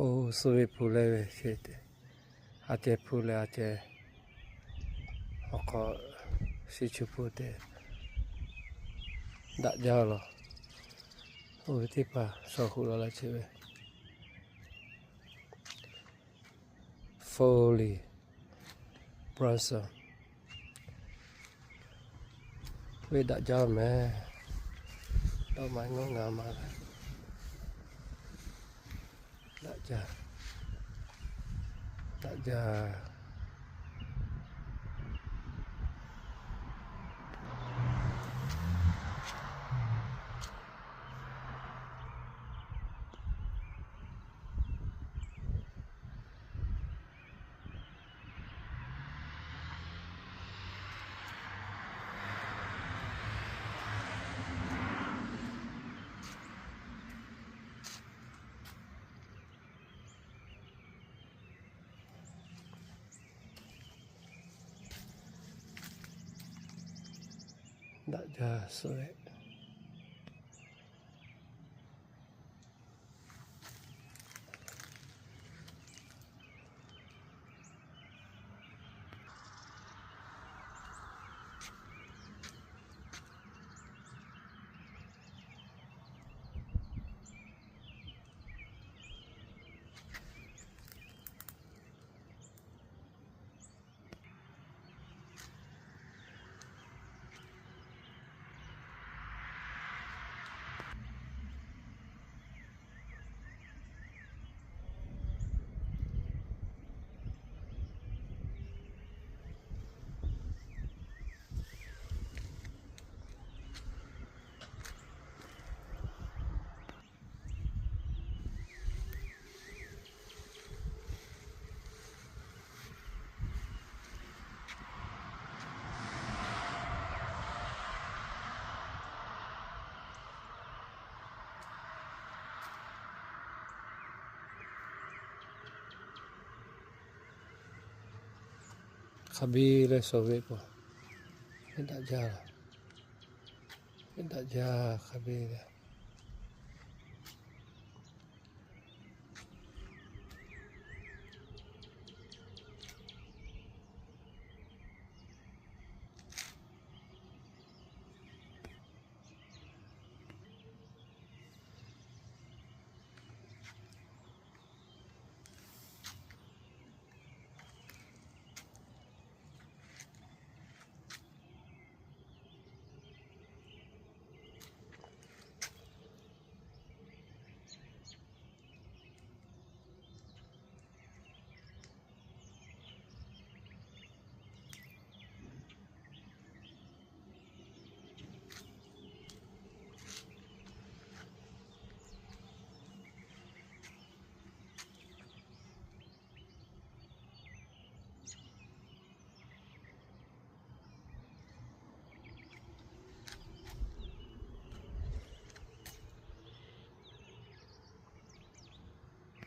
Oˇ suh ve hpu leh ve, a ceh hpu leh a ceh, awˬ hk'aw, shiˍ chu hpu te, daꞈ jaˇ laˬ. Oˇ ve teˇ hpaˍ shaw huˍ la la chehˇ ve, Folly Blossom. Ve daꞈ jaˇ mehˍ. Dawˇ ma ngawˇ ngaˬ ma leh, daꞈ jaˇ, daꞈ jaˇ. Daꞈ jaˇ suh ve. Hk'a biˇ leh shaw ve pa, daꞈ jaˇ, daꞈ jaˇ hk'a biˇ leh.